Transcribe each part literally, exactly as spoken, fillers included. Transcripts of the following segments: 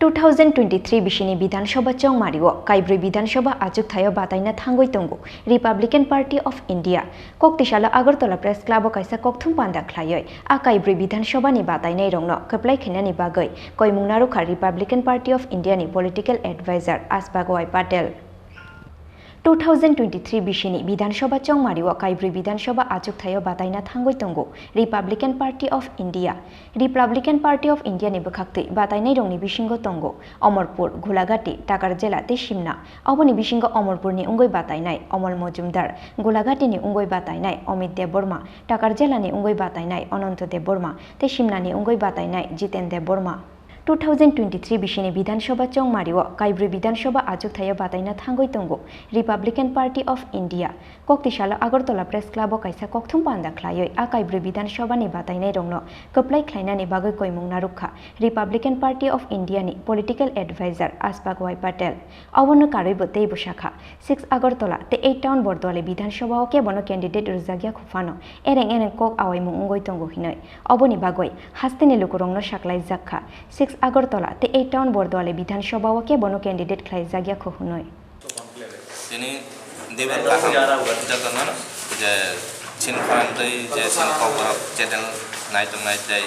Two thousand twenty-three bisini Bidhan Sabha chongmario kaibrwi Bidhan Sabha achukthai-o bataina thangwi tongo Republican Party of India. Koktisalo Agartala Press Club-o kaisa kokthum panda khlaiwi a kaibrwi Bidhan Sabha-ni batainairokno kwplai khainani bagwi koimung narwkha Republican Party of India-ni political advisor Asbak Y Patel. Two thousand twenty-three bisini Bidhan Sabha chongmario kaibrwi Bidhan Sabha achukthai-o bataina thangwi tongo Republican Party of India. Republican Party of India-ni bwkhaktwi batainairokni bisingo tongo Omorpur, Gulagati, Takarjela tei Simna. Oboni bisingo Omorpurni wngwi batainai Omol Mojumdar, Gulagati-ni wngwi batainai Omit Debbarma, Takarjela-ni wngwi batainai Ananto Debbarma tei Simna-ni wngwi batainai Jiten Debbarma. Two thousand twenty-three bisini Bidhan Sabha chongmario kaibrwi Bidhan Sabha achukthai-o bataina thangwi tongo Republican Party of India. Koktisalo Agartala Press Club-o kaisa kokthum panda khlaiwi a kaibrwi Bidhan Sabha-ni batainairokno kwplai khlainani bagwi koimung narwkha Republican Party of India-ni political advisor Asbak Y Patel. Obono karwibo teibo sakha, six Agartala tei eight Town Bordwali Bidhan Sabha-o kebono candidate rwjakya kho phano ereng ereng kok awaimung wngwi tongo hinwi. Oboni bagwi hasteni lukurokno saklaijak kha, six Agartala tei eight Town Bordwali Bidhan Sabha-o kebono candidate khlaijakya kho hwnwi. Tini dibar kaham jotono je chini khorang tei je chini kokborok channel nai tongnai tei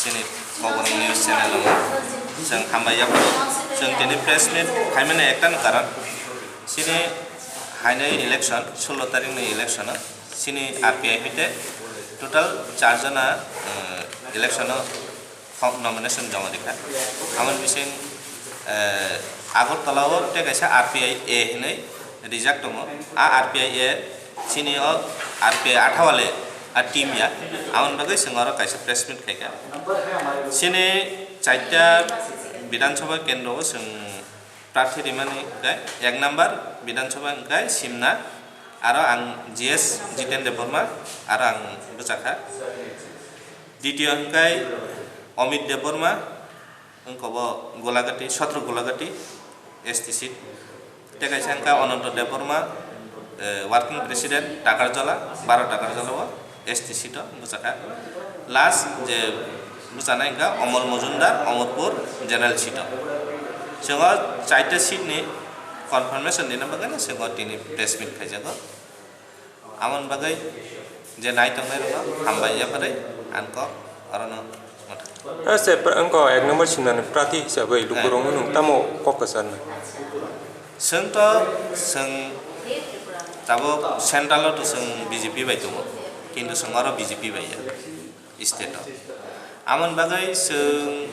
chini kokborok news channel o chwng hambai yapharo. Chwng tini press meet khaimani ekta no karon chini hainai election, sullo tarikh ni election o chini R P I P te total char jona, eh, election o Hok nomination joma rikha. Amoni bising, eh, Agartala o tei kaisa R P I A hinwi rijak tongo. A R P I A chini o R P I Athawale a team ya. Amoni bagwi chwng oro kaisa press meet khaikha. Chini chaita Bidhan Sabha kendro o chwng prarthi rimani hwnkhe ek number Bidhan Sabha hwnkhe Simna, aro ang G S Jiten Debbarma, aro ang bwchakha. Ditiyo hwnkhe Omit Debbarma, wngkha bo Golagati, Sotro Golagati, S T seat. Tei kaisa wngkha Ananto Debbarma, eh, working president Takarjala, baro Takarjala o S T seat o bwchakha. Last je bwchanai wngkha Omol Mojumdar, Omorpur general seat o. Chwng o chaita seat ni confirmation rina bagwi no chwng o tini press meet khaijago. Amoni bagwi je nai tongnai rokno hambai yapharwi ang kok orono mwthang. Ase pra-, wngkha ek number Simnani prarthi hisabwi lukurokno nwng tamo kok kwcharnai? Chwng to, chwng tabuk central o to chwng B J P bai tongo, kintu chwng oro B J P bai ya. State o. Amoni bagwi chwng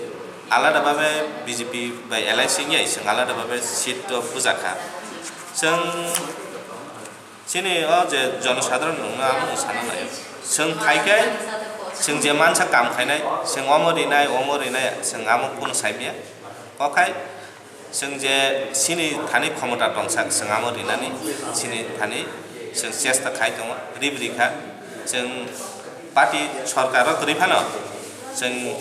alada babe B J P bai alliance wngya, chwng alada babe seat o bujakha. Chwng chini o je jonosadharon rokno amo sana lai. Chwng phaikai, chwng je mansa kam khainai, chwng omo rinai, omo rinai, chwng amo kunu saimya. Okhai, Chwng je chini thani khomota tongsak, chwng amo rinani, chini thani chwng chesta khai tongo, ribri kha. Chwng party sorkar o kwrwi phano, chwng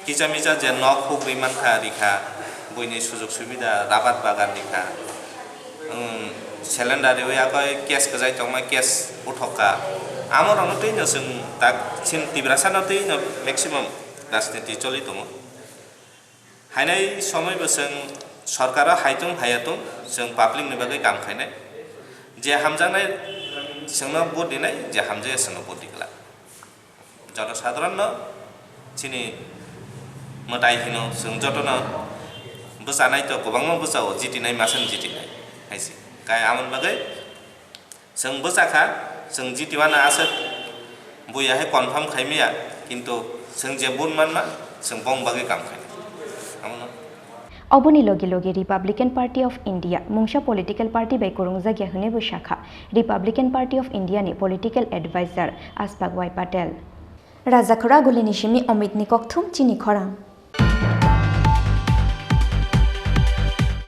kisa misa je nok huk ri mankha, rikha, buini sujog subida, rabar bagan rikha, um, cylinder riwi akoi case kwchai tongma, case uthok kha. Amo rokno twi no chwng tak chini Tiprasa no twi no maximum rajniti choli tongo. Hainai somoi bo chwng sorkar o hai tung haya tung, chwng public ni bagwi kam khainai. Je hamjaknai chwngno vote rinai, je hamjakya chwngno vote ri glak. Joto sadharon no chini mwtai hino chwng joto no bwchanai to kwbangma bwchao, jitinai masa ni jitinai hai se. Kai amoni bagwi Chwng bwchakha, chwng jitiwano aswk buya hai confirm khaimaya, kintu chwng je vote manma, chwng bong bagwi kam khainai. Abono. Oboni logi logi Republican Party of India mungsa political party bai kwrwngjakya hwnwi bo sakha Republican Party of India ni political advisor Asbak Y Patel. Rajakhor Agulini simi Omitni kokthum chini khorang.